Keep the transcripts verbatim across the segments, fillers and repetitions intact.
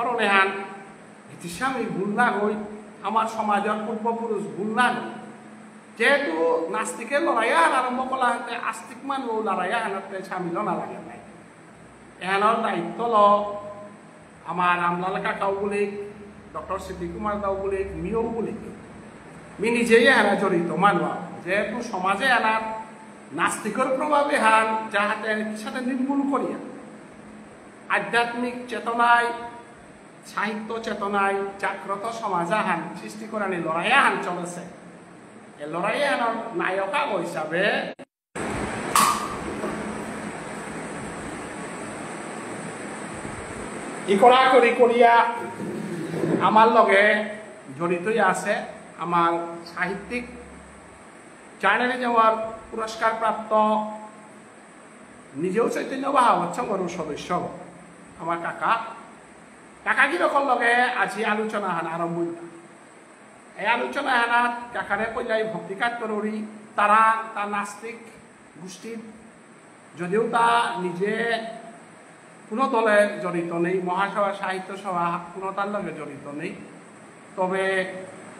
কারণ এহান গীতিস্বামী ভুল না গই, আমার সমাজর পূর্বপুরুষ ভুল না গই। যেহেতু নাস্তিকে লড়াইয়া আরম্ভ করলা হাতে আস্তিক মানু লড়াইয়া হানাতে সামিল না লাগে নাই। এহানর দায়িত্ব ল আমার রামলাল কাকাও বুলিক, ডক্টর সিদ্ধি কুমার দাও বুলিক, মিও বুলিক। মি নিজেই এহানা জড়িত মানু। যেহেতু সমাজে আনার নাস্তিকর প্রভাবে হান যাহাতে সাথে নির্মূল করিয়া আধ্যাত্মিক চেতনায়, সাহিত্য চেতনায় জাগ্রত সমাজ আহান সৃষ্টি করানি লড়াই আহান চলেছে। এ লড়াই আহানর নায়ক আগ হিসাবে ইকড়াকড়ি করিয়া আমার লগে জড়িতই আছে আমার সাহিত্যিক জার্নালিজমর পুরস্কার প্রাপ্ত নিজেও চৈতন্য ভাগবত সংঘর সদস্য আমার কাকা। কাকা গিরকর লগে আজি আলোচনা হান আরম্ভ হইল। এই আলোচনা হানাত কাকারে কইলাই ভক্তিকাত করুরি, তারা তা নাস্তিক গোষ্ঠীর, যদিও তা নিজে কোনো দলে জড়িত নেই, মহাসভা, সাহিত্য সভা কোনো তার লগে জড়িত নেই, তবে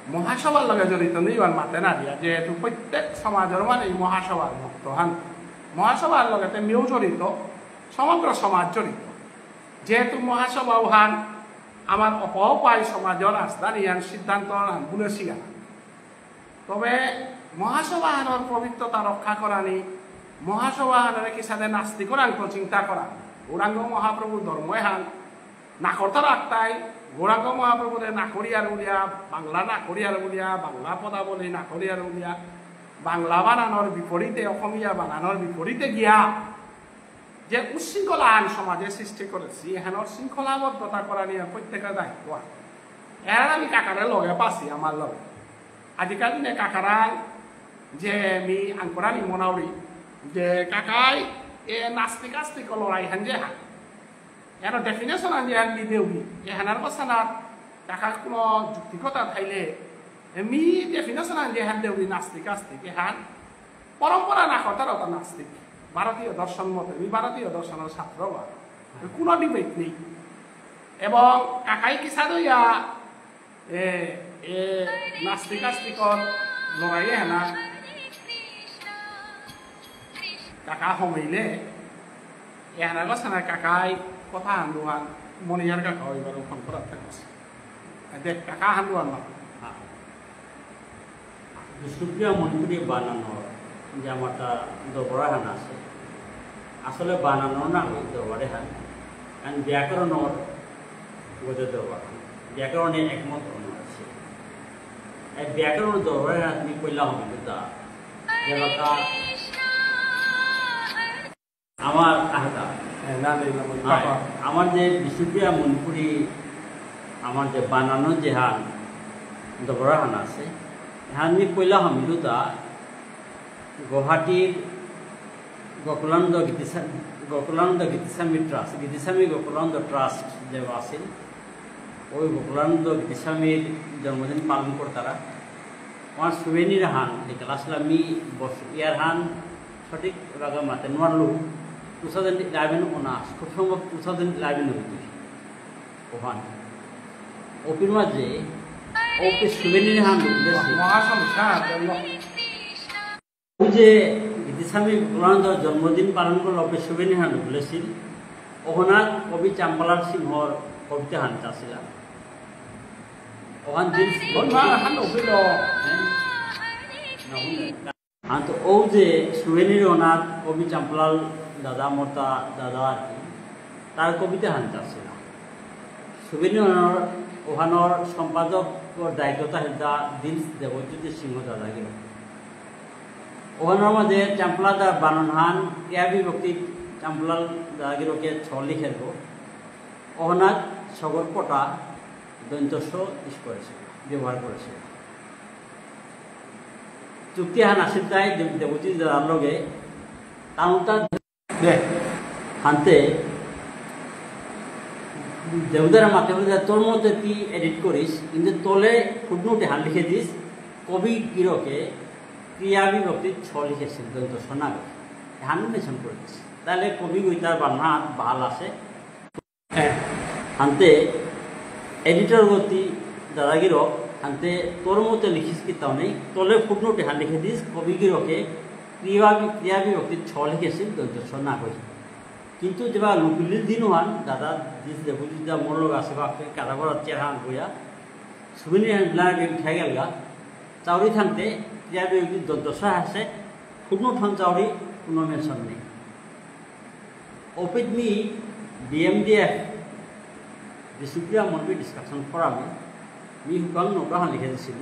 মহাসভার লগে জড়িত নেই আর মাতে না দিয়া, যেহেতু প্রত্যেক সমাজের মানে এই মহাসভার ভক্ত হান, মহাসভার লগে তে মিও জড়িত, সমগ্র সমাজ জড়িত। যেহেতু মহাসভা ওহান আমার অপৌপায় সমাজের রাজধানী আন সিদ্ধান্ত আন বুলেছি আন। তবে মহাসভা আনর পবিত্রতা রক্ষা করানি, মহাসভা আনরে কিসাদে নাস্তিক করান তো চিন্তা করা। গৌরাঙ্গ মহাপ্রভু ধর্ম এহান না করতে রাখতাই, গৌরাঙ্গ মহাপ্রভুরে না করিয়ার বুলিয়া, বাংলা না করিয়ার বুলিয়া, বাংলা পদাবলী না করিয়ার বুলিয়া, বাংলা বানানর বিপরীতে, অসমীয়া বানানর বিপরীতে গিয়া যে উশৃঙ্খলা আন সমাজে সৃষ্টি করেছি, এহানর শৃঙ্খলাবদ্ধতা করানি প্রত্যেকের দায়িত্ব। এর আমি কাকারে লগে পাসি আমার লগে। আজিকার দিনে কাকারাং যে আমি আঙ্করানি মনাউরি যে কাকাই এ নাস্তিক আস্তিক লড়াই হান যে হান। এর ডেফিনেশন আন যে হান মি দেউরি। এহানার বাসানা কাকা কোনো যুক্তিকতা থাইলে এ মি ডেফিনেশন আন যে হান দেউরি নাস্তিক আস্তিক এহান পরম্পরা না কথা রতা নাস্তিক। ভারতীয় দর্শন মতে, আমি ভারতীয় দর্শনের ছাত্র বা কোনো ডিবেট নেই। এবং কাকাই কিসাদে ইয়া এ, এ, নাস্তিক আস্তিকর লড়াই এহানা কাকা হমিলে, এহানা গো সানা কাকাই কথা হান্দুহান, মনিয়ার কাকা এবার ফোন করার থাকছে। দেখ, কাকা হান্দুহান না। হ্যাঁ। বিষ্ণুপ্রিয়া মণিপুরী বানানর যে আমারটা দরবার হান আছে, আসলে বানানর না ওই দরবারে হান, কারণ ব্যাকরণর গজে দরবার হান, ব্যাকরণে একমত অন্য আছে। এই ব্যাকরণ দরবারে হান তুমি কইলা হবে তো তা, যেবাকা আমার আহতা। হ্যাঁ, না, না, না, না, হয়। বাবা। আমার যে বিষ্ণুপ্রিয়া মণিপুরী, আমার যে বানানো যে হান, দবরা হান আছে, হান মি পয়লা হমিলুতা গুয়াহাটির গোকুলানন্দ গীতিস্বামী, গোকুলানন্দ গীতিস্বামী ট্রাস্ট, গীতিস্বামী গোকুলানন্দ ট্রাস্ট যে আছিল, ওই গোকুলানন্দ গীতিস্বামীর জন্মদিন পালন করতারা। আমার সুভেনির হান, যে ক্লাস আমি বস ইয়ার হান, সঠিক ভাবে মাতে নোয়ারলু, টু থাউজেন্ড ইলেভেন ওনা, খুব সম্ভব টু থাউজেন্ড ইলেভেন হইতে। ওখান। ওপির মাঝে, ওপি সুভেনির হান ঢুকলেছি। মহাসমস্যা, জন্ম। ওই যে গীতিস্বামী গোকুলানন্দ জন্মদিন পালন করলে ওপি সুভেনির হান ঢুকলেছিল। ওখানে কবি চাম্পালাল সিংহর কবিতা হান চাছিলাম। ওখান দিন ওই মা হান ঢুকলো। হ্যাঁ। না, হুনে। আর তো ও যে সুভেনির অনাথ কবি চাম্পালাল দাদা, মর্তা দাদা আর কি, তার কবিতা হান চাছিল। সুভেনির অনার ওহানর সম্পাদক ও দায়িত্বতা হেলতা দিল দেবজ্যোতি সিংহ দাদাগিরক। ওহানর মাঝে চাম্পালাল দার বানান হান ক্রিয়া বিভক্তি চাম্পালাল দাদাগিরকে ছ লিখের গো। ওহানাত সগর পটা দন্ত্য স ইউজ করেছিল, ব্যবহার করেছিল। চুক্তি হান আসিল তাই দেব-, দেবজ্যোতি দাদার লগে, তানুতা দে। হানতে দেবদারা মাতে বলে, "তোর মতে তুই এডিট করিস, কিন্তু তলে ফুটনোটে হান লিখে দিস, কবি গিরকে ক্রিয়া বিভক্তি ছ লিখেছিল, দন্ত্য স না করে। হান মেনশন করে দিস। তাহলে কবি গইতার বানান ভাল আছে।" হ্যাঁ। হানতে এডিটর গতি দাদাগিরক, হানতে তোর মতে লিখিস কি তাও নেই, তলে ফুটনোট এহান লিখে দিস, কবিগিরকে ক্রিয়া বি-, ক্রিয়া বিভক্তি ছ লিখেছিল, দন্ত্য স না কই। কিন্তু যেবা লুকুলিল দিন ওহান, দাদা দিস দেবজিৎ দা মোর লগে আসে বা কাদাবর চেহান বইয়া, সুবিনি হান ব্লা গে উঠে গেলগা, চাউরি থাকতে ক্রিয়া বিভক্তি দন্ত্য স আসে, ফুটনোট হান চাউরি কোনো মেনশন নেই। ওপিত মি বিএমডিএফ বিষ্ণুপ্রিয়া মণিপুরী ডিসকাশন ফোরামে মি হুকাং নৌকা হান লিখে দিছিল।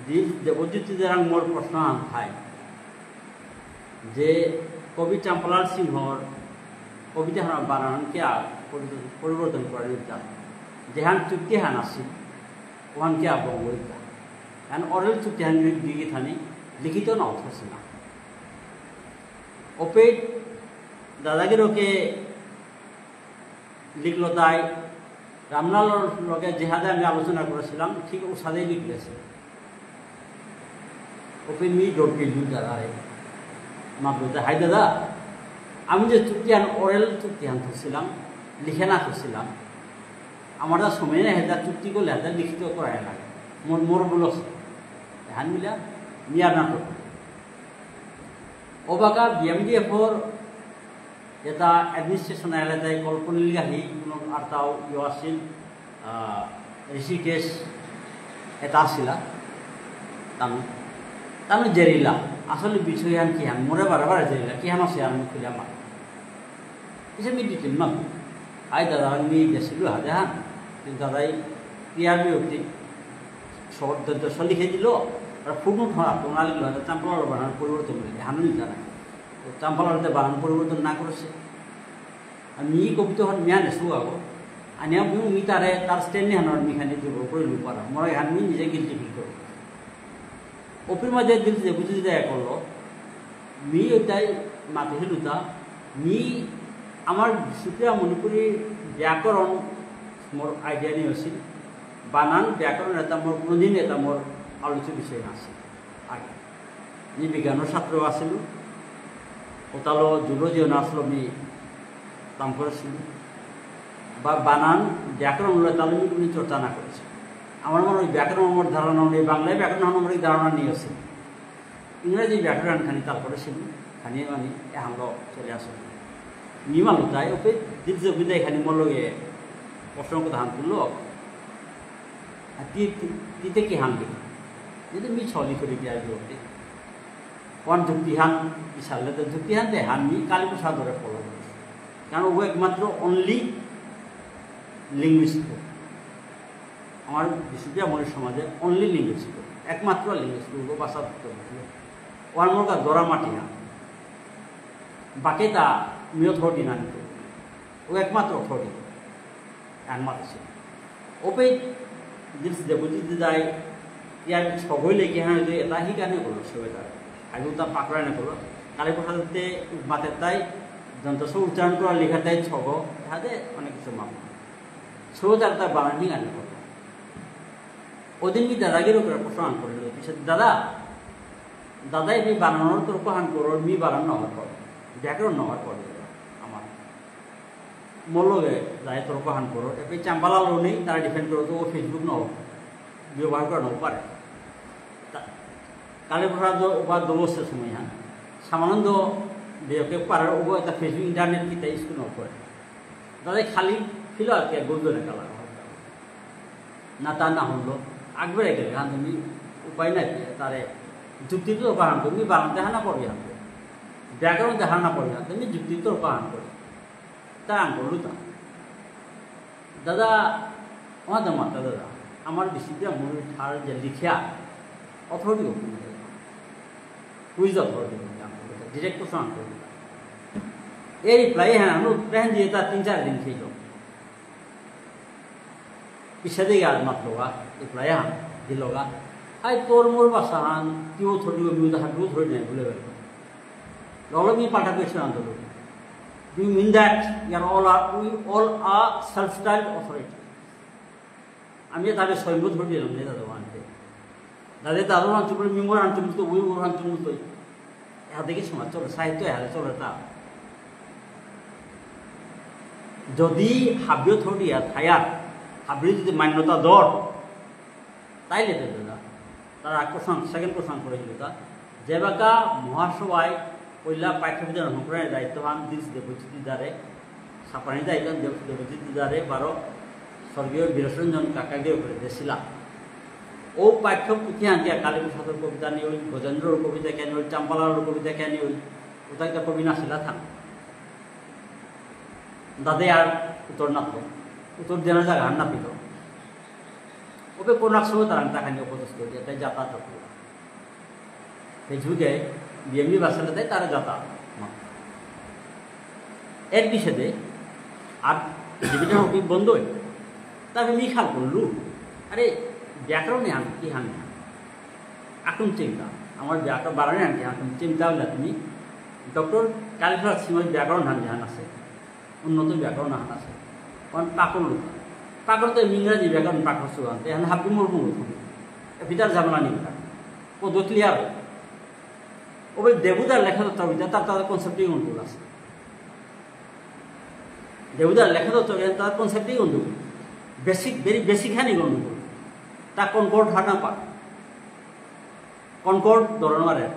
দি-, দেবজিৎ দারাং মোর প্রশ্ন আন থাই যে কবি চাম্পালাল সিংহর কবিতা হান বানান কিয়া পরিবর্তন, পরিবর্তন করে দিতা? যেহান চুক্তি হান আছিল, ওহান কিয়া বঙ্গ দিতা? কারণ অরেল চুক্তি হান দিকে থানি লিখিত না অথচ না। ওপেই দাদাগিরকে লিখল তাই, রামলালর লগে যেহাদে আমি আলোচনা করেছিলাম, ঠিক ওসাদেই লিখলেছে। ওপেই মি ডর পেলু দাদারে। মাতলু যে, "হাই দাদা, আমি যে চুক্তি আন, অরেল চুক্তি আন করছিলাম, লিখে না করছিলাম, আমার যা সময় নেই, হেটা চুক্তি করলে হেটা লিখিত করা লাগে। মোর, মোর ভুল আছে।" হান মিলা, মিয়া নাটক। ওবাকা বিএমডিএফর এটা এডমিনিষ্ট্ৰেশ্যন এলাকাত কল্পনিলগাহি কোনো আৰ্তাও ইয় আছিল, আহ, ঋষিকেশ এটা আছিলা, তানু, তানু জেরিলা, আসলে বিষয়হান কিহান, মোরে বারে বারে জেরিলা, কিহান আছে আমি খুলে আমার। পিছে মি ডিটেল মাত, আই দাদা, আমি গেছিলো হাতে হান, কিন্তু দাদাই ক্রিয়া বিভক্তি শব্দ তো লিখে দিল, আর ফুটনোট হওয়া, তোমার লিখলো, চাম্পালাল বানান পরিবর্তন করে, হানু জানা। তো চাম্পালালতে বানান পরিবর্তন না করেছে। আর মি কবিতা হন মিয়ানে শুয়াবো। আর নিয়া মি, মি তারে, তার স্ট্যান্ড নিয়ে হানোর মিখানি দিব, করে লুপারা। মোরা হান মি নিজে গিলটি ফিল করবো। ওপির মাঝে দিল যে বুঝে যায় করলো। মি ওইটাই মাতে হিলুতা। মি আমার বিষ্ণুপ্রিয়া মণিপুরী ব্যাকরণ মোর আইডিয়া নিয়ে আসিল। বানান ব্যাকরণ এটা মোর কোনোদিন এটা মোর আলোচ্য বিষয় না আছে। আগে মি বিজ্ঞানর ছাত্র আছিল, ওতালো জুলজিও না আসলো, মি কাম করেছিল। বা বানান ব্যাকরণ হলে তাহলে মি কোনো চর্চা না করেছি। আমার মনে হয় ব্যাকরণ আমার ধারণা নেই, বাংলায় ব্যাকরণ আমার এই ধারণা নেই আছে। ইংরেজি ব্যাকরণ খানি তারপরে ছিল, খানি আমি এহানলো চলে আসলো। নিমালো তাই ওকে দিতে বিদায় খানি মল্লগে প্রশ্ন কথা হান তুললো। আর তি-, তি-, তিতে কি হান দিল? যদি মি ছলি করে দিয়ে আসবে ওকে। কোন যুক্তি হান, ইসালে তো যুক্তি হান দে হান মি কালীপ্রসাদরে ফলো করেছি। কারণ ও একমাত্র only লিঙ্গুইস্ট। আমার বিষ্ণুপ্রিয়া মণিপুরী সমাজে only লিঙ্গুইস্ট, একমাত্র লিঙ্গুইস্ট, ও ভাষা ধরতে পারছিল। ওর মধ্যে দরা মাটি না, বাকিটা মি অথরিটি না নিত, ও একমাত্র অথরিটি, একমাত্র ছিল। ওপে দিলস দেবজিৎ দাই, ইয়ার সবই লেগে হ্যাঁ, যে এটা হি কানে বলো, সবে তার। আগে তা পাকড়া না বলো, কালীপ্রসাদতে মাতে তাই, যন্ত্র সব উচ্চারণ করা লেখা তাই ছগ, হাতে অনেক কিছু মাপ। সৌজারতা বানানি গানে করো। ওদিন মি দাদাগির উপরে প্রশ্ন আন করিল, পিছে, "দাদা, দাদা, এমনি বানানোর তোর কহান করো, মি বানান না হওয়ার পর, ব্যাকরণ না হওয়ার পর আমার।" মল্লগে যায় তোর কহান করো, এপে চাম্বালালো নেই, তারা ডিফেন্ড করো, তো ও Facebook নাও ব্যবহার করে নাও পারে। তা-, কালীপ্রসাদ উপাধ্যায় সময় হ্যাঁ, শ্যামানন্দ বিয়োগে পারার উভয় তা Facebook, ইন্টারনেট কিতা ইউজ করে নাও করে। দাদা খালি ফিল আর কি, বুঝবে না কালা। না তা না হলো, আকবরে গেলে, হ্যাঁ, তুমি উপায় নাই, তারে যুক্তি তো বানান, তুমি বানান দেখা না পড়বে, হ্যাঁ, ব্যাকরণ দেখা না পড়বে, হ্যাঁ, তুমি যুক্তি তো বানান করে। তা আন করলো তা। দাদা, আমার তো মাতা দাদা, আমার বিষ্ণুপ্রিয়া মণিপুরী ঠার যে লিখিয়া, অথরিটি ওপেন করে। Who is the authority? Direct প্রশ্ন আন করলো তা। এই রিপ্লাই, হ্যাঁ, আমি প্ল্যান দিয়ে তা তিন চার দিন খেয়ে যাও। পিছে দিয়ে আর মাতলোগা, রিপ্লাই হান দিলোগা। আই তোর মোর ভাষা হান, কি অথরিটি, আমি তো হাত অথরিটি নাই বলে বেরো। ললো মি পাল্টা কোয়েশ্চন আনতে বলি। Do you mean that we are all are, we all are self-styled authority? আমি তাহলে সৈন্য ধরে দিলাম, নেতা দেবো আনতে। দাদা দাদু আনতে বলে, মিমোর আনতে বলতো, উই মোর আনতে বলতো। এহাতে কি সমাজ চলে, সাহিত্য এহাতে চলে তা। যদি হাবিও থরিয়া থায়ার, হাবি যদি মান্যতা দর, তাইলে তো দাদা, তার আগ প্রসঙ্গ, সেকেন্ড প্রসঙ্গ করেছিল তা, যেবাকা মহাসভায় পয়লা পাঠ্যপুস্তক হংকরণের দায়িত্ব হান দিস দেবজিৎ দারে, ছাপানি দায়িত্ব দেব-, দেবজিৎ দারে বারো স্বর্গীয় বীরেশরঞ্জন কাকাগে উপরে দেসিলা। ও পাঠ্যপুথি আনকে কালী প্রসাদর কবিতা নিয়ে ওই, গজেন্দ্রর কবিতা কেন ওই, চাম্পালালর কবিতা কেন ওই, ওটা একটা কবি না ছিলা থাক। দাদে আর উত্তর না তো, উত্তর দেনা জায়গা আর না পেল। ওকে কোন এক সময় তারা তাখানি অপদস্থ হয়ে যায়, তাই যাতায়াত করলো। ফেসবুকে বিএমডি বাসলে তাই তারা যাতায়াত। এর পিছেদে আর জীবিত হকি বন্ধ হয়। তারপরে মি খাল করলু, আরে, ব্যাকরণ হান কি হান? এখন চিন্তা, আমার ব্যাকরণ বানানে হান কি এখন চিন্তা হলে তুমি ডক্টর কালীপ্রসাদ সিংহর ব্যাকরণ হান যেহান আছে, উন্নত ব্যাকরণ হান আছে। কারণ পাকড় লোক, পাকড় তো ইংরাজি ব্যাকরণ পাকড় শুরু আনতে, এখানে হাবি মোর কোনো এ ভিতর ঝামেলা নেই। ও দো ক্লিয়ার। ওবে দেবুদার লেখা তো তবে তার, তার কনসেপ্টই গন্ডগোল আছে। দেবুদার লেখা তো তবে তার কনসেপ্টই গন্ডগোল। বেসিক, ভেরি বেসিক হানি গন্ডগোল। তা কনকর্ড হার না পার। কনকর্ড ধরনরে।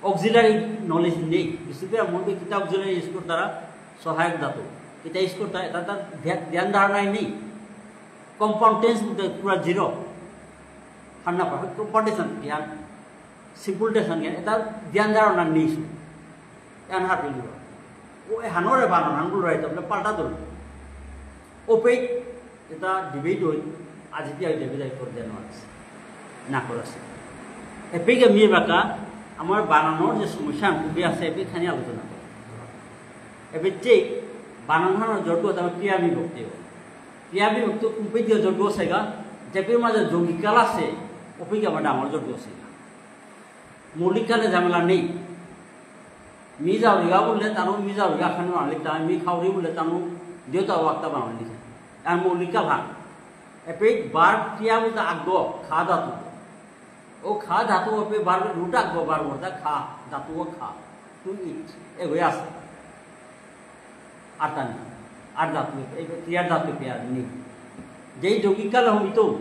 অক্সিলারি নলেজ নেই। বিষ্ণুপ্রিয়া মণ্ডল কিতা অক্সিলারি ইউজ করতারা? সহায়ক ধাতু। কিতা ইউজ করতারা? এটা তার ধ্যান, ধ্যান ধারণায় নেই। কম্পাউন্ড টেন্স পুরা জিরো। হার না পার। কম্পাউন্ড টেন্স ধ্যান। সিম্পল টেন্স জ্ঞান, এটা ধ্যান ধারণা নেই। এহান হাবি নিবা। ও এহানরে বানান আঙ্গুল রাইতে বলে পাল্টা দল। ওপেই এটা ডিবেট হই, আজি কি হয় ডিবেট হয় করে দেন আছে। না করে আছে। এপেইকে মি বাকা আমার বানানর যে সমস্যা আমি আছে, এপেই খানি আলোচনা করে। এপেই যে বানান হানর জড় কথা ক্রিয়া বিভক্তি হয়। ক্রিয়া বিভক্তি কুম্পে দিয়ে জড় সেগা, যেপেই মাঝে যৌগিক কাল আছে, ওপেইকে আমার ডাঙর জড় সেগা। মৌলিক কালে ঝামেলা নেই। মি যাওরিগা বললে তানু মি যাওরিগা খানি বানান লিখতা, মি খাওরি বললে তানু দেউতা ওয়াক্তা বানান লিখে। আর মৌলিক কাল হান। এপেই verb ক্রিয়া বলতে আগ, খা ধাতু। ও খা ধাতু এপেই verb root আগ, verb বলতে খা, ধাতু ও খা। To eat। এগোই আছে। আর তা নেই। আর ধাতু, এই ক্রিয়ার ধাতু ক্রিয়া নেই। যেই যৌগিক কালে হইতো,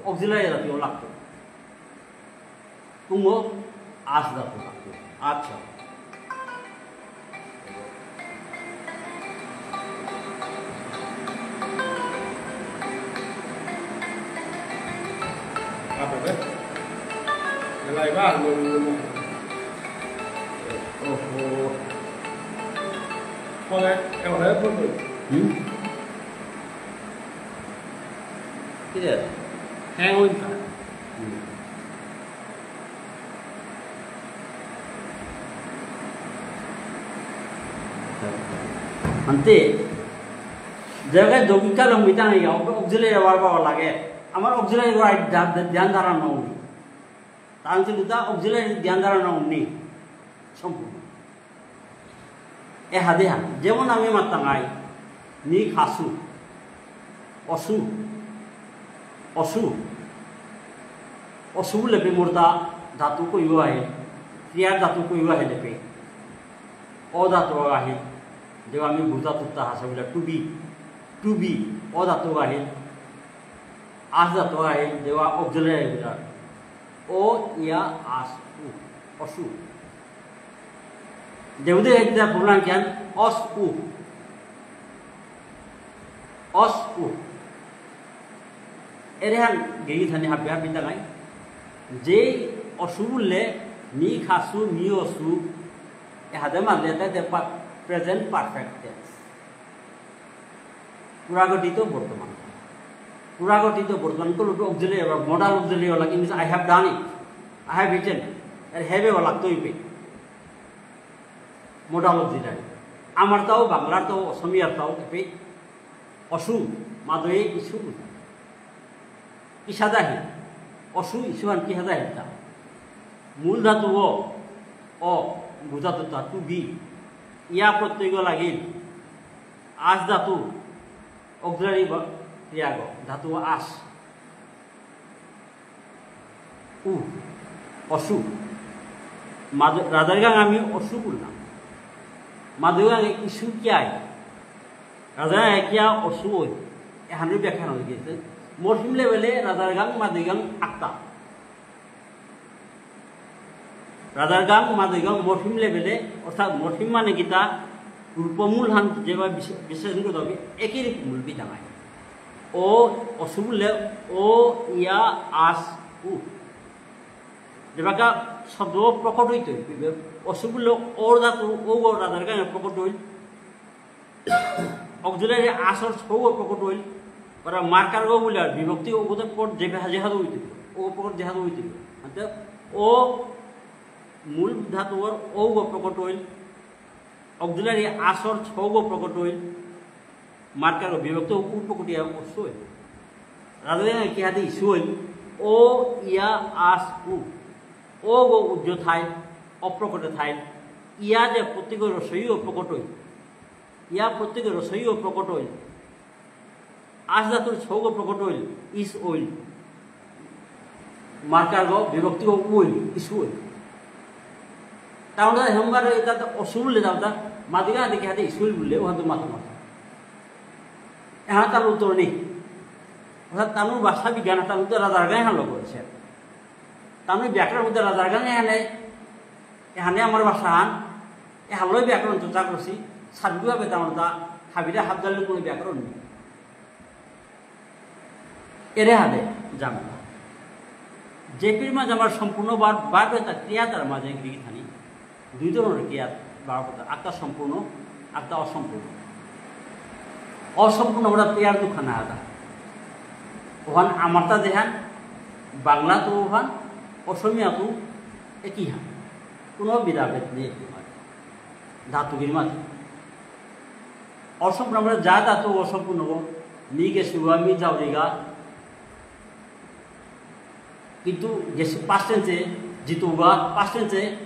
auxiliary ধাতু লাগতো। তুঙ্গ আস ধাতু থাকতো। আচ্ছা। তারপরে এলাই বা আলু, ওহো। ফলে এবারে বলবো। হুম? কি রে? হ্যাঁ, ওই তো। হুম। আনতে, জায়গায় যৌগিক কাল হমিতা নাই, অক্সিলারি verb লাগে। আমার auxiliary verb ধ্যান, ধ্যান ধারণা নেই। তার হচ্ছে দুটা auxiliary ধ্যান ধারণা নেই। সম্পূর্ণ। এ হাদে হান। যেমন আমি মাত্তাঙাই, মি খাসু, অসু, অসু, অসু লেপে মোরতা ধাতু কইব আহে, ক্রিয়ার ধাতু কইব আহে লেপে। অ ধাতু আহে, যেবা আমি বুঝা তুত্তা হাসা বুলা to be, to be, অ ধাতু আহে, আস ধাতু আহে, যেবা auxiliary বুলা। অ ইয়া আস উ, অসু। দেউদে একটা প্রবলেম কেন? অস উ। অস উ। এরে হান গেই থানি হাবি হাবি তাঙাই। যে অসু বুললে মি খাসু, মি অসু, এহাদে মারলে তাই present perfect tense। পুরাঘটিত বর্তমান। পুরাঘটিত বর্তমান কো লোক auxiliary বা modal auxiliary লাগে, means I have done it, I have eaten, আর have এ লাগতো ইপে। Modal auxiliary। আমার তাও, বাংলার তাও, অসমীয়ার তাও, এপে অসু, মাদয়ে ইসু। কিসাদে আহি? অসু ইসুহান কিসাদে আহিতা? মূল ধাতু অ, অ, বুঝাতুতা to be। ইয়া প্রত্যয় লাগিল। আস ধাতু, auxiliary বা ক্রিয়াগ, ধাতু আস। উ, অসু। মাদ-, রাজার গাঙ আমি অসু বললাম। মাদুর গাঙে ইসু কিয়া? রাজার গাঙে কিয়া অসু ওই? এহানর ব্যাখ্যা হয়ে গেছে। মরফিম লেভেলে রাজার গাং, মাদই গাং আক্তা। রাজার গাং, মাদই গাং মরফিম লেভেলে, অর্থাৎ মরফিম মানে কিতা, রূপমূল হান যেভাবে বিশ্লে-, বিশ্লেষণ করতে হবে, একই রূপমূল বিধান হয়। ও, অসু বুললে, ও, ইয়া, আস, উ। যেবাকা শব্দ প্রকট হইতে হইবে, অসু বুললে, ওর ধাতু, ও গো রাজার গাঙে প্রকট হইল। Auxiliary আসর সৌগ প্রকট হইল, ওরা মার্কার গো বুলে আর বিভক্তি ওগোতে প্রকট যে হাজে হাজে হইতে, ও প্রকট যে হাজে হইতে। অর্থাৎ ও মূল ধাতু ওর ও গো প্রকট হইল, auxiliary আসর সৌগ প্রকট হইল, মার্কার গো বিভক্তি ও প্রকট ইয়া অসু হইল। রাজা কি হাতে ইসু হইল, ও ইয়া আস উ, ও গো উজ্জ থাই, অপ্রকটে থাই, ইয়া যে প্রত্যেক রসই ও প্রকট হইল। ইয়া প্রত্যেক রসই ও প্রকট হইল। আস ধাতুর সৌগ প্রকট হইল, ইস হইল। মার্কার গো বিভক্তি ও হইল, ইসু হইল। তাহলে হেমবার এটা তো অসু বুললে দাও তা, মাদিগা দেখে হাতে ইসু হইল বুললে, ওখান তো মাথা মাথা। এখানে তার উত্তর নেই। অর্থাৎ তানুর ভাষা বিজ্ঞান, তার উত্তর রাজার গায়ে হালো করেছে। তানুর ব্যাকরণ উত্তর রাজার গায়ে এখানে, এখানে আমার ভাষা হান, এ হালোই ব্যাকরণ চর্চা করছি, সাধুভাবে তেমন তা হাবিরা হাবজালের কোনো ব্যাকরণ নেই। এরে হাদে জানবা। যে পীর মাঝে আমার সম্পূর্ণ বার, বার বেতা ক্রিয়া তার মাঝে গিরি থানি। দুই ধরনের ক্রিয়া বার কথা, একটা সম্পূর্ণ, একটা অসম্পূর্ণ। অসম্পূর্ণ আমরা ক্রিয়ার দুখানা আদা। ওহান আমারতা যেহান, বাংলা তো ওহান, অসমীয়া তো একই হান। কোনো বিধাভেদ নেই একটি মাঝে। ধাতুগির মাঝে। অসম্পূর্ণ, আমরা যা ধাতু অসম্পূর্ণ গো, মি গেসুগা, মি যাওরিগা। কিন্তু গেসু past tense এ, জিতুগা, past tense এ,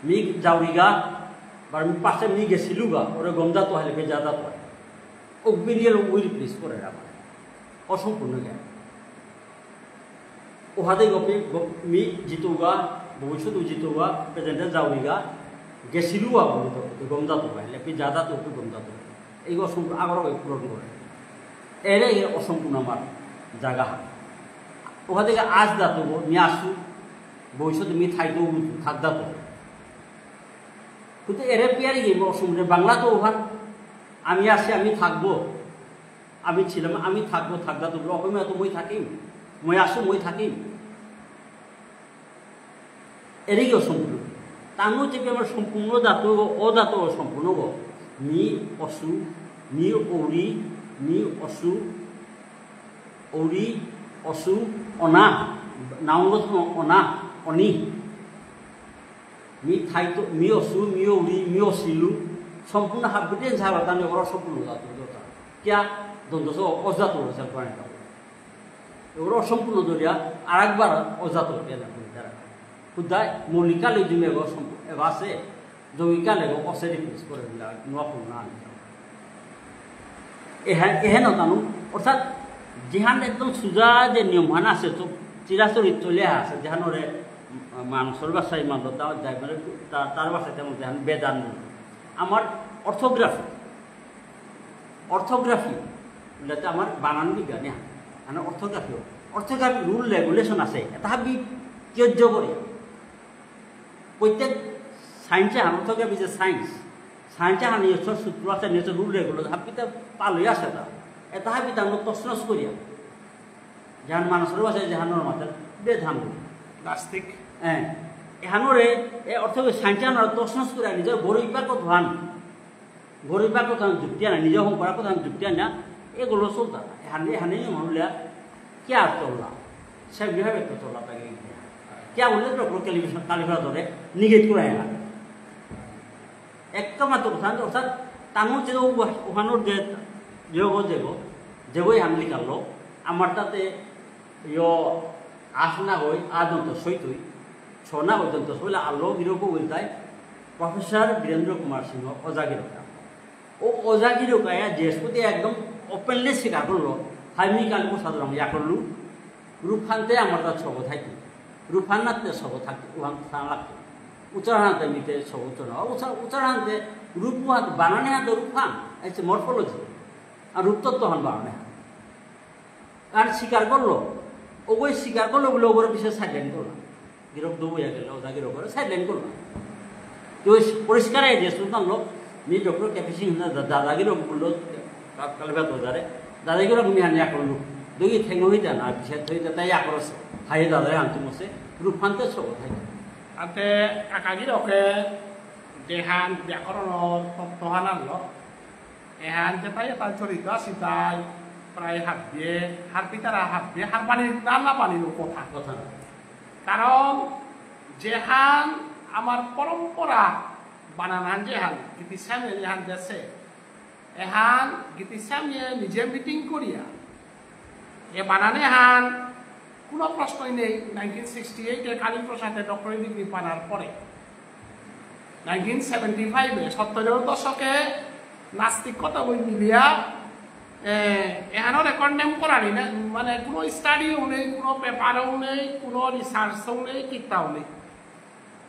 মি যাওরিগা, বা মি past এ মি গেসিলুগা, ওরে গম ধাতু হাইলে বে যা ধাতু হয়। ও will, will replace করে আমার। অসম্পূর্ণ জ্ঞান। ওহাদে গপে গ-, মি জিতুগা, ভবিষ্যৎ জিতুগা, present এ যাওরিগা, গেসিলুয়া বলতো, তো গম ধাতু হয়, লেপি যা ধাতু, তো গম ধাতু। এই গো সম-, আগর ওই পূরণ করে। এরে এ অসম্পূর্ণ আমার জায়গা। ওহাদে আস ধাতু গো, মি আসু, ভবিষ্যৎ মি থাইতো, থাক ধাতু। কিন্তু এরে পিয়ারি গেম অসম্পূর্ণ, বাংলা তো ওহান, আমি আসি, আমি থাকবো। আমি ছিলাম, আমি থাকবো, থাক ধাতু, অসমীয়া তো মই থাকিম, মই আসু, মই থাকিম। এরে কি অসম্পূর্ণ? তানু যে আমার সম্পূর্ণ ধাতু, অ ধাতু অসম্পূর্ণ গো। মি অসু, মি ঔরি, মি অসু, ঔরি, অসু, অনা, নাউন গো অনা, অনি। মি থাইতো, মি অসু, মি ঔরি, মি অসিলু, সম্পূর্ণ হাবিটেন সারা তানে ওরা সম্পূর্ণ ধাতু দরকার। কিয়া? দন্ত্য স অস ধাতু রয়েছে প্রাণীটা। ওরা সম্পূর্ণ ধরিয়া আরেকবার অস ধাতু পেয়ে না, তারা। খুদায় মৌলিকালে জুমে গো সম্পূর্ণ, এবার আছে, যৌগিকালে গো অসে replace করে দিলা, নোয়া পূর্ণ আনি। এহান, এহান তানু, অর্থাৎ যেহান একদম সুজা যে নিয়মহান আছে, তো চিরাচরিত চলে আছে, যেহান ওরে মানুষের ভাষায় মানলো, তা যাই মানে তা-, তার ভাষায় তেমন যেহান বেদান। আমার orthography, orthography বুলতে আমার বানান বিজ্ঞান, হ্যাঁ, মানে orthography, orthography rule regulation আছে, এটা হাবি ত্যায্য করে। প্রত্যেক science হান, orthography যে science, science হান নিজস্ব সূত্র আছে, নিজস্ব rule regulation, হাবিতা পালই আছে তা। এটা হাবিতা আমরা তছনছ করিয়া। যেহান মানুষের ভাষায় যেহান ওর মাথার বেধান। নাস্তিক। হ্যাঁ। এহানরে, এ orthography science হান তছনছ করিয়া নিজের গরিবা কত হান। গরিবা কথা যুক্তি আনা, নিজে হং করা কথা যুক্তি আনা, এগুলো চলতা না। এহানে, এহানে মানুলিয়া কি আর চললা? সে বিভাগে তো চললা তাকে। কি আর বললে তো ওগুলো ক্যালিফোর্নিয়া, ক্যালিফোর্নিয়া ধরে negate করে না। একটা মাত্র কথা, অর্থাৎ তানুর যে ও-, ওখানোর যে, যে গো, যে গো, যে গো এহান লিখালো, আমার তাতে ইয় আস না হই, আ দন্ত সই তুই, ছ না হই দন্ত সইলা, আলো গিরকো উল্টায়, প্রফেসর বীরেন্দ্র কুমার সিংহ, ওজা গিরকরা। ও ওজা গিরকায়া জেসপুতে একদম openly স্বীকার করলো, হাই মি কালী প্রসাদ রং ইয়া করলু, রূপহানতে আমার তার ছবো থাকতো, রূপহানাতে ছবো থাকতো, উহান থানা লাগতো। উচ্চারণাতে মিতে ছবো উচ্চারণ, উচ্চার-, উচ্চারণাতে রূপ উহান, বানানে হাতে রূপহান, it's morphology। আর রূপতত্ত্ব হন বারণে। আর স্বীকার করলো, ওগোই স্বীকার করলো বলে ওগোর পিছে সাইলেন্ট করলো। গিরক দৌড়িয়া গেল, ওজা গিরক করে সাইলেন্ট করলো। তো ওই পরিষ্কার হয়ে গেছে, শুনতাম লোক, মি ডক্টর কেপি সিং দা-, দাদা গিরক বললো, কাল, কাল বেত ওজারে, দাদা গিরক মি আনিয়া করলো। দুই ঠেঙ্গ হইতে না, বিশেষ হইতে তাই আকরস, হাই দাদারে আনতে মসে, রূপান্তর সব থাকে। আতে কাকাগিরকে দেহান ব্যাকরণ তত্ত্ব হানালো, এহান যেতাই এটা চলিত আসিতাই প্রায় হাবিয়ে, হারপিতারা হাবিয়ে, হারপানি, রান্না পানির কথা। কথা। কারণ যেহান আমার পরম্পরা বানানান যেহান, গীতিস্বামী যেহান দেশে, এহান গীতিস্বামীয়ে নিজে মিটিং করিয়া, এ বানান এহান কোনো প্রশ্নই নেই। নাইনটিন সিক্সটি এইটে কালীপ্রসাদে ডক্টরেট ডিগ্রি পানার পরে, নাইনটিন সেভেন্টি ফাইভে, সত্তরের দশকে নাস্তিক কথা বই মিলিয়া, এ, এহানরে কন্ডেম করানি না, মানে কোনো স্টাডিও নেই, কোনো পেপারও নেই, কোনো রিসার্চও নেই, কিতাও নেই।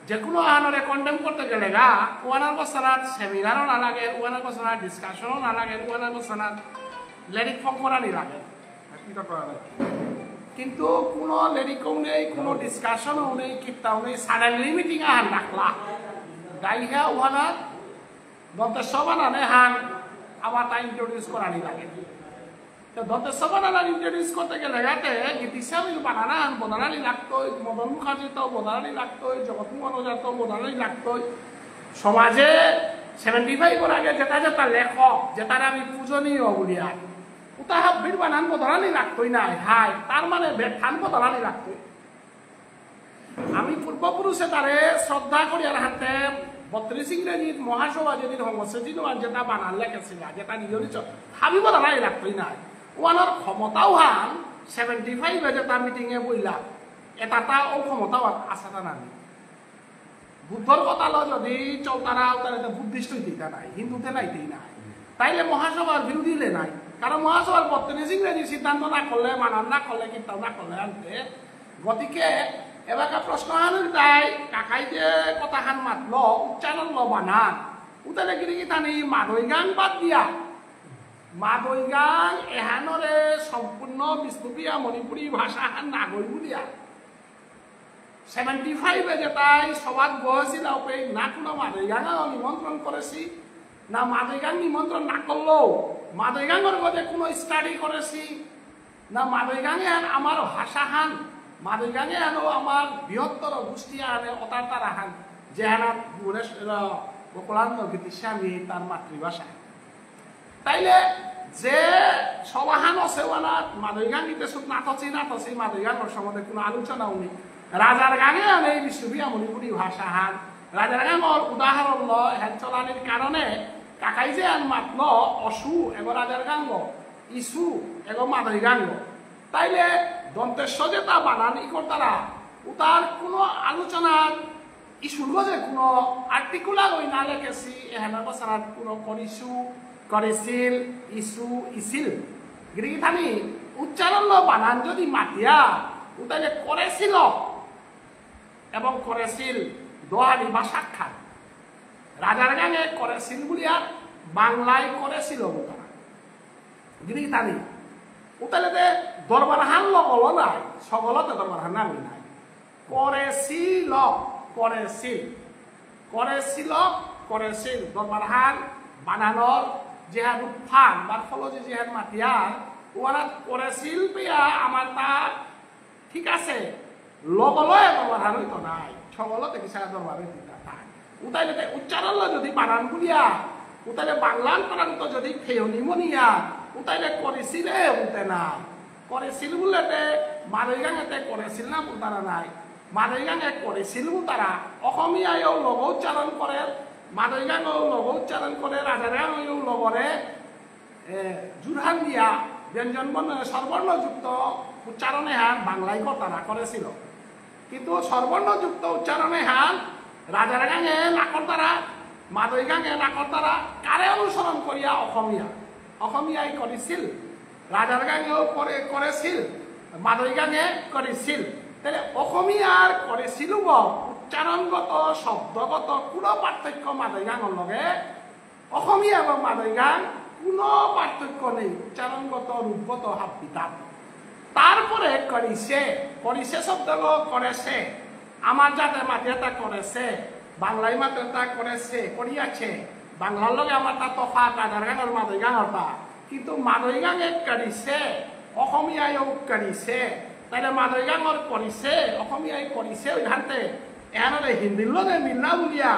যে কোনো আহানরে কন্ডেম করতে গেলে গা, ওয়ানার গোসানার সেমিনারও না লাগে, ওয়ানার গোসানার ডিসকাশনও না লাগে, ওয়ানার গোসানার লেরিক ফর্ম করানি লাগে। কিন্তু কোনো লেরিকও নেই, কোনো ডিসকাশনও নেই, কিতাও নেই, সাডেনলি মিটিং আহান ডাকলা। ডাইহা ওয়ানা দন্ত্য স বানান এহান আবার তা ইন্ট্রোডিউস করানি লাগে। তো দন্ত্য স বানান ইন্ট্রোডিউস করতে গেলে গাতে গীতিস্বামীর বানান বদলানি লাগতই, মদন মুখার্জি তো বদলানি লাগতই, জগৎমোহন ওঝা তো বদলানি লাগতই। সমাজে সেভেন্টি ফাইভর আগে যেটা যেটা লেখক, যেটারে আমি পূজনীয় বলিয়ার, উতা হাব্বির বানান বদলানি লাগতই নাই, হাই, তার মানে ব্যাখ্যান বদলানি লাগতই। আমি পূর্বপুরুষে তারে শ্রদ্ধা করিয়ার হাতে বত্রিশ ইংরেজিত মহাসভা যেদিন হঙসে, যেদিন ওয়ান যেটা বানান লেখেছিল, যেটা নিজ নিজ হাবি বদলাই লাগতই নাই। ওয়ানোর ক্ষমতাও হান সেভেন্টি ফাইভে যেটা মিটিংয়ে বইলা, এটা তা ও ক্ষমতাও আর আশা তা নানি। বুদ্ধর কথা লো যদি চলতারা উতারে তো বুদ্ধিস্ট হইতেই তা নাই, হিন্দুতে নাইতেই নাই। তাইলে মহাসভার বিরোধী লে নাই। কারণ মহাসভার বত্রিশ ইংরেজি সিদ্ধান্ত না করলে, মানান না করলে, কিতাও না করলে আনতে গতিকে এবাকা প্রশ্ন আহান তাই কাকাই যে কথাহান মাতলো, উচ্চারণ লো বানান, উতালে গিরি গিথানি মাদৈগাং বাদ দিয়া, মাদৈগাং এহানরে সম্পূর্ণ বিষ্ণুপ্রিয়া মণিপুরী ভাষাহান নাগই বুলিয়া, সেভেন্টি ফাইভে যেতাই সভাত বহেছিল, ওপে না কোনো মাদৈগাং নিমন্ত্রণ করেছি, না মাদৈগাং নিমন্ত্রণ না করলেও মাদৈগাঙর মধ্যে কোনো স্টাডি করেছি, না মাদৈগাঙে আর আমার ভাষাহান, মাদৈগাঙে আনো আমার বৃহত্তর গোষ্ঠী আনে অতার তার আহান, যে আনা ভুবনেশ্বর, আহ, গোকুলানন্দ গীতিস্বামী তার মাতৃভাষা। তাইলে যে সভাহান আছে ওয়ানাত মাদৈগাং গীতে সুখ নাথসি নাথসি মাদৈগাঙর সম্বন্ধে কোনো আলোচনাও নেই। রাজার গাঙে আনে এই বিষ্ণুপ্রিয়া মণিপুরী ভাষাহান, রাজার গাঙর উদাহরণ ল, হেন চলানির কারণে কাকাই যে আন মাতল অসু এগো রাজার গাঙ, ইসু এগো মাদৈগাঙ। তাইলে দন্ত্য স যেতা বানান ই করতারা, উতার কোনো আলোচনা ইসুর গজে কোনো আর্টিকুলার ওই না লেখেছি, এহানর বাসানাত কোনো করিসু, করেছিল, ইসু, ইসিল। গিরি গিথানি উচ্চারণ লো বানান যদি মাতিয়া, উতাইলে করেছিল এবং করেছিল দোহানি ভাষা খান। রাজার গাঙে করেছিল বুলিয়া বাংলায় করেছিল বুলতারা। গিরি গিথানি। উতাইলে তে দরবার হান লগলো নাই, সগলতে দরবার হান নামি নাই। করেছিল, করেছিল। করেছিল, করেছিল। দরবার হান বানানর যেহান রূপহান, মরফোলজি যেহান মাতিয়ার, ওয়ানাত করেছিল পেয়া আমার তা ঠিক আছে, লগলয়ে দরবার হান হইতো নাই, সগলতে কিসা দরবার হইতো না তাই। উতাইলে তে উচ্চারণ লো যদি বানান বুলিয়া, উতাইলে বাংলান প্রান্ত যদি খেয়নি মনিয়া, উতাইলে করেছিলে উতে নাই। করেছিল বুললে তে মাদৈগাঙে তে করেছিল না বুলতারা নাই। মাদৈগাঙে করেছিল বুলতারা। অসমীয়ায়ও লগ উচ্চারণ করে, মাদৈগাঙেও লগ উচ্চারণ করে, রাজারগাঙেও লগরে, এ, জোরহান দিয়া ব্যঞ্জন বর্ণ, স্বরবর্ণযুক্ত উচ্চারণ এহান বাংলায় করতারা করেছিল। কিন্তু স্বরবর্ণযুক্ত উচ্চারণ এহান রাজারগাঙে না করতারা, মাদৈগাঙে না করতারা, কারে অনুসরণ করিয়া অসমীয়া। অসমীয়ায় করেছিল, রাজারগাঙেও করে, করেছিল, মাদৈগাঙে করেছিল। তাহলে অসমীয়ার করেছিল উচ্চারণগত, শব্দগত কোনো পার্থক্য মাদৈগাঙর লগে অসমীয়া এবং মাদৈগাং কোনো পার্থক্য নেই উচ্চারণগত, রূপগত, হাব্বিতাত। তারপরে করিছে, করিছে শব্দগ করেছে, আমার জাতে মাতিয়াতা করেছে, বাংলায় মাতিয়াতা করেছে, করিয়াছে। বাংলার লগে আমারতা তফাৎ, রাজার গাঙর মাদই গাঙরতা। কিন্তু মাদই গাঙে করিছে, অসমীয়ায়ও করিছে। তাইলে মাদই গাঙর করিছে, অসমীয়ায় করিছে, ওইখানতে এহানরে হিন্দির লগে মিল না বুলিয়া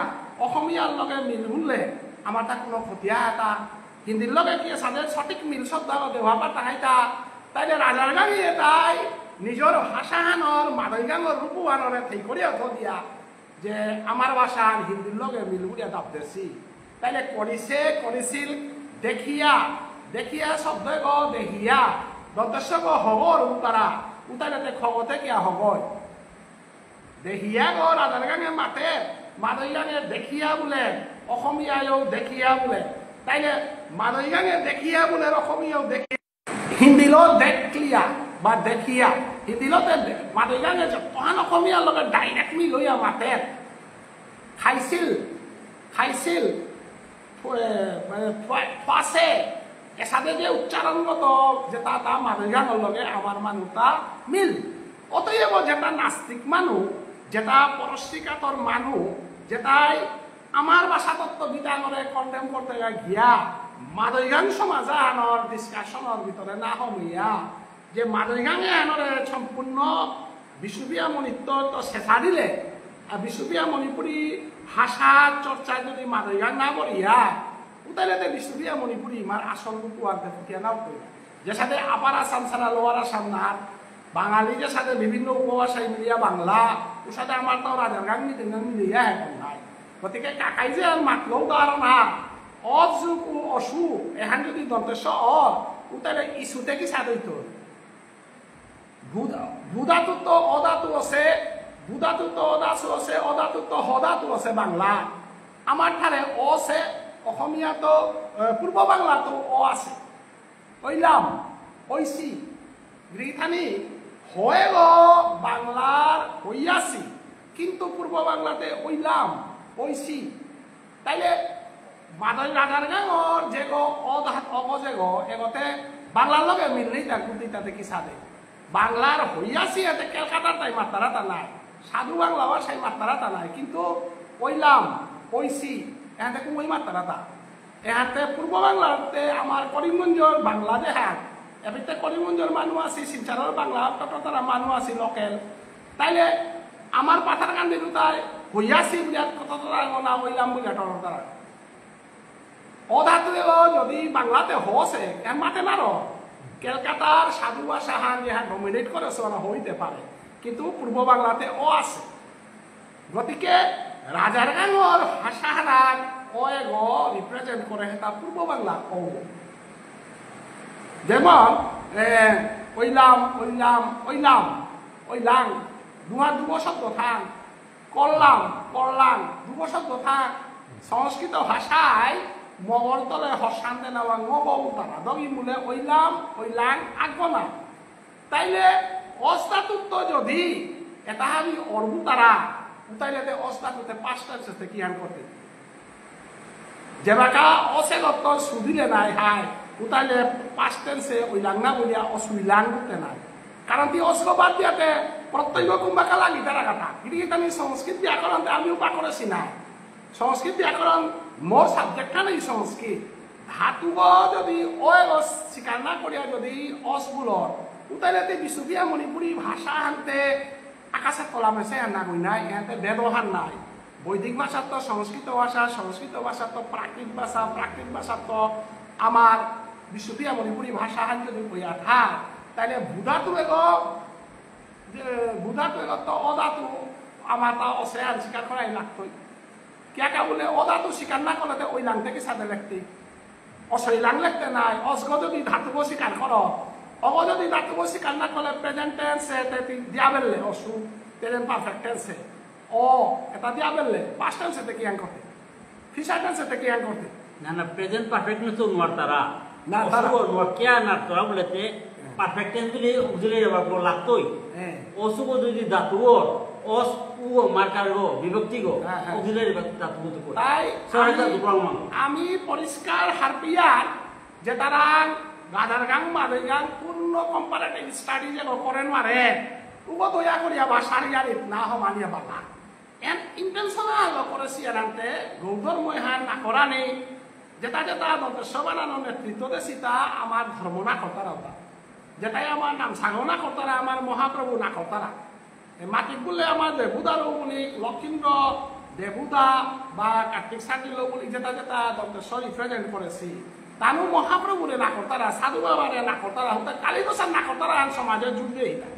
অসমীয়ার লগে মিল বুললে আমারতা কোনো ক্ষতি আহাতা? হিন্দির লগে কি এসাদে সঠিক মিল শব্দ আগ দেওয়া পাতা হাইতা? তাইলে রাজার গাঙে তাই নিজর ভাষাহানর মাদই গাঙর রূপহানরে ঠিক করিয়া থ দিয়া যে আমার ভাষা আর হিন্দির লগে মিল বুলিয়া দাব দেসি। তাইলে করিছে, করিছিল, দেখিয়া, দেখিয়া শব্দ গ দেহিয়া, দন্ত্য স গ হগর উতারা, উতারেতে খগতে কিয়া হগয়? দেহিয়া গ রাজার গাঙে মাতে, মাদই গাঙে দেখিয়া বুলে, অসমীয়ায়ও দেখিয়া বুলে। তাইলে মাদই গাঙে দেখিয়া বুলে, অসমীয়াও দেখিয়া। হিন্দিলো দেখলিয়া বা দেখিয়া, হিন্দিলো তে দে-, মাদই গাঙে যে তহান অসমীয়ার লগে direct মিল হইয়া মাতে। খাইছিল, খাইছিল, ফু-, এ, মানে, ফুয়া-, ফুয়াছে, এসাদে যে উচ্চারণগত যেতা তা মাদই গাঙর লগে আমার মানুতা মিল। অতএব যেতা নাস্তিক মানু, যেতা পরশ্রীকাতর মানু, যেতাই আমার ভাষাতত্ত্ববিদ আগরে condemn করতে গিয়া মাদই গাঙ সমাজ আহানর discussion-র ভিতরে না হমিয়া যে মাদই গাঙ এহানরে সম্পূর্ণ বিষ্ণুপ্রিয়া মণিপুরীত্ব শেষা দিলে, আর বিষ্ণুপ্রিয়া মণিপুরী ভাষা চর্চা যদি মাদই গাঙ না করিয়া, উতাইলে তে বিষ্ণুপ্রিয়া মণিপুরী ইমার আসল রূপ আনতে ফুটিয়া না উঠবে। যেসাদে Upper Assam ছাড়া Lower Assam না, বাঙালি যেসাদে বিভিন্ন উপভাষায় মিলিয়া বাংলা, ওসাদে আমারতাও রাজার গাঙ মিদে গাঙ মিলিয়া এখন নাই। গতিকে কাকাই যে আর মাতলো উদাহরণ আর, অ যুগ উ অসু, এহান যদি দন্ত্য স অ, উতাইলে ইসুতে কিসাদে অইতো? ভূ-, ভূ ধাতুত্ত অ ধাতু আছে, ভূ ধাতুত্ত অ ধাতু আছে, অ ধাতুত্ত হ ধাতু আছে বাংলা। আমার ঠারে অ আছে, অসমীয়াত, এ, পূর্ব বাংলাত অ আছে। অইলাম, অইছি। গিরিথানি হয়ে গ বাংলার হইয়াছি, কিন্তু পূর্ব বাংলাতে অইলাম, অইছি। তাইলে মাদই রাজার গাঙর যেগ অ ধাত-, অগ যেগ, এগতে বাংলার লগে মিল নেই, তার কুর্তি তাতে কিসাদে? বাংলার হইয়াছি এতে কলকাতার তাই মাত্তারাতা নাই, সাধু বাংলা ভাষায় মাত্তারাতা নাই, কিন্তু অইলাম, অইছি, এতে কুমই মাত্তারাতা। এহাতে পূর্ব বাংলাতে আমার করিমগঞ্জর বাংলা দেহাত, এবিতে করিমগঞ্জর মানু আছি, শিলচরর বাংলা টটরতারা মানু আছি local। তাইলে আমার পাথারকান্দির উতাই হইয়াছি বুলিয়া কততারা না অইলাম বুলিয়া টটরতারা। অ ধাতু এগ যদি বাংলাতে হ আছে, এর মাতে নারো। কলকাতার সাধু ভাষাহান যেহান dominate করে, সে হইতে পারে। কিন্তু পূর্ব বাংলাতে অ আছে। গতিকে রাজার গাঙর ভাষাহারাক অ এগ represent করে হেতা পূর্ব বাংলা অ। যেমন, এ, অইলাম, অইলাম, অইলাম, অইলাং, দুহা দুগ শব্দ থাং, করলাম, করলাং, দুগ শব্দ থাং। সংস্কৃত ভাষায় মগর তলে হসান দেনা বা ঙগ উতারা, দগি মূলে অইলাম, অইলাং, আগনা। তাইলে অস ধাতুত্ত যদি এতা হাবি অর উতারা, উতাইলে তে অস ধাতুতে past tense তে কিহান করতে? যেবাকা অসেগত সুদিলে নাই হাই, উতাইলে past tense এ অইলাং না বুলিয়া অসুইলাং করতে নাই। কারণ তি অসগ বাদ দিয়াতে প্রত্যয় কুম্বাকা লাগি তারা কথা। গিরি গিথানি সংস্কৃত ব্যাকরণ তে আমিও পাকরেছি নাই। সংস্কৃত ব্যাকরণ মোর subject টা নেই সংস্কৃত। ধাতুগ যদি অ এগ স্বীকার না করিয়া যদি অস বুলর, উতাইলে তে বিষ্ণুপ্রিয়া মণিপুরী ভাষাহানতে আকাশে তলা মেসে হান না গই নাই, এহানতে বেদ হান নাই। বৈদিক ভাষাত্ত সংস্কৃত ভাষা, সংস্কৃত ভাষাত্ত প্রাকৃত ভাষা, প্রাকৃত ভাষাত্ত আমার বিষ্ণুপ্রিয়া মণিপুরী ভাষাহান যদি কইয়া থাক, তাইলে ভূ ধাতু এগ, যে ভূ ধাতু এগত অ ধাতু আমার তা অসে হান স্বীকার করাই লাগতই। কিয়া কা বুলে অ ধাতু স্বীকার না করলে তে অইলাং তে কিসাদে লেখতে? অসইলাং লেখতে নাই, অসগ যদি ধাতুগ স্বীকার করো, অগ যদি ধাতুগ স্বীকার না করলে present tense এ তে তি দিয়া বেললে অসু, present perfect tense এ। অ, এতা দিয়া বেললে, past tense এ তে কিহান করতে? Future tense এ তে কিহান করতে? না, না, present perfect tense তো নুয়ারতারা। না, তারা। অসুগ নুয়ার কিয়া না তারা বুলেতে, perfect tense বুলি উজুলে যাবা বো লাগতই। হ্যাঁ। অসুগ যদি ধাতু অর, অস, উগ, marker গ, বিভক্তি গ, হ্যাঁ, হ্যাঁ। উজুলে যাবা ধাতু তো কই। তাই সহায়তা আমি, দুটো আমার। আমি পরিষ্কার হারপিয়ার যেতারাং গাদার গাং মাদই গাং পূর্ণ কম্পারেটিভ স্টাডি যে করে নোয়ারে, উগো দয়া করিয়া বা সারিয়ারিত না হমানিয়া বালা। এন ইন্টেনশনাল করেসি এনান্তে গৌধর ময়হান না করানি, যেতা যেতা দন্ত্য স বানানো নেতৃত্ব দেসিতা আমার ধর্ম না করতারা উতা। যেতাই আমার নাম সাগো না করতারা, আমার মহাপ্রভু না করতারা। এ মাটি বুলে আমার দেবুদারও বুলি, লক্ষিন্দ্র, দেবুদা বা কার্তিক সাকিলো বুলি যেতা যেতা দন্ত্য স রিপ্রেজেন্ট করেসি। তানু মহাপ্রভুরে না করতারা, সাধু বাবারে না করতারা, হুতা কালীপ্রসাদ না করতারা, আন সমাজে জুড়বে এটা।